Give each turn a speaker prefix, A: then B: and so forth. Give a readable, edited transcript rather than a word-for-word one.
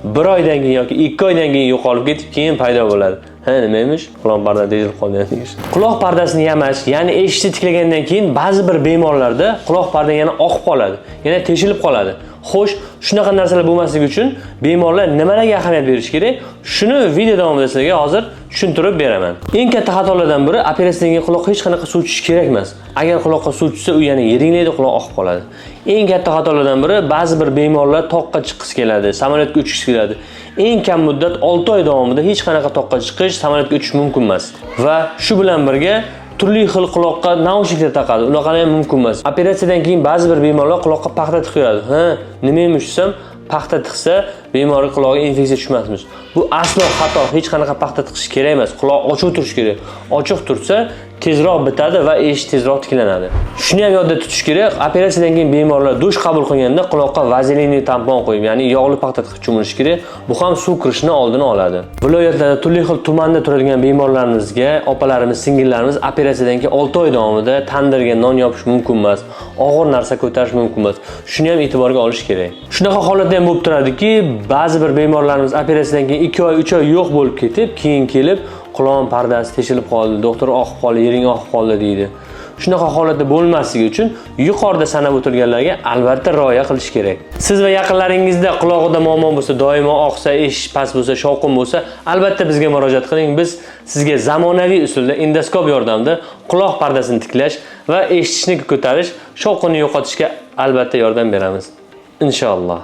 A: Bir oydan keyin yoki 2 oydan keyin yo'qolib ketib, keyin paydo bo'ladi. Ha, nima emish? Quloq parda teshilib qolgan deyish. Quloq pardasini yamash, ya'ni eshitishni tiklagandan keyin ba'zi bir bemorlarda quloq parda yana oqib qoladi, yana teshilib qoladi. Xo'sh, shunaqa narsalar bo'lmasligi uchun bemorlar nimalarga ahamiyat berish kerak? Shuni video davomida sizlarga hozir tushuntirib beraman. Eng katta xatolardan biri, operatsiyadan keyin quloqqa hech qanaqa suv tushishi kerak emas. Agar quloqqa suv tushsa, u yana yiringlaydi, quloq oqib qoladi. Eng katta xatolardan biri, ba'zi bir bemorlar toqqa chiqqisi keladi, samolyotga uchgisi keladi. Eng kam muddat 6 oy davomida hech qanaqa toqqa chiqish, samolyotga uchish mumkin emas. Va shu bilan birga turli xil quloqqa naushniklar taqadi. Unaqani ham mumkin emas. Operatsiyadan keyin ba'zi bir bemorlar quloqqa paxta tiqib yuradi. Ha, nima emish desam, paxta tiqsa bemorning qulog'iga infeksiya tushmasmish. Bu aslo xato. Hech qanaqa paxta tiqish kerak emas. Quloq ochiq turishi kerak. Ochiq tursa tezroq bitadi va eshik tezroq tiklanadi. Shuni ham yodda tutish kerak. Operatsiyadan keyin bemorlar dush qabul qilganda quloqqa vazelinli tampon qo'yib, ya'ni yog'li paxta tiqib cho'milish kerak. Bu ham suv kirishini oldini oladi. Viloyatlarda, turli xil tumanda turadigan bemorlarimizga, opalarimiz, singillarimiz operatsiyadan keyin 6 oy davomida tandirga non yopish mumkin emas, og'ir narsa ko'tarish mumkin emas. Shuni ham e'tiborga olish kerak. Shunaqa holatda ham bo'lib turadiki, ba'zi bir bemorlarimiz operatsiyadan keyin 2 oy, 3 oy yo'q bo'lib ketib, keyin kelib quloq pardasi teshilib qoldi, doktor oqib qoldi, yering oqib qoldi deydi. Shunaqa holatda bo'lmasligi uchun yuqorida sanab o'tilganlarga albatta rioya qilish kerak. Siz va yaqinlaringizda qulog'ida muammo bo'lsa, doimo oqsa, eshitish past bo'lsa, shovqin bo'lsa, albatta bizga murojaat qiling. Biz sizga zamonaviy usulda endoskop yordamida quloq pardasini tiklash va eshitishni ko'tarish, shovqinni yo'qotishga albatta yordam beramiz. Inshaalloh.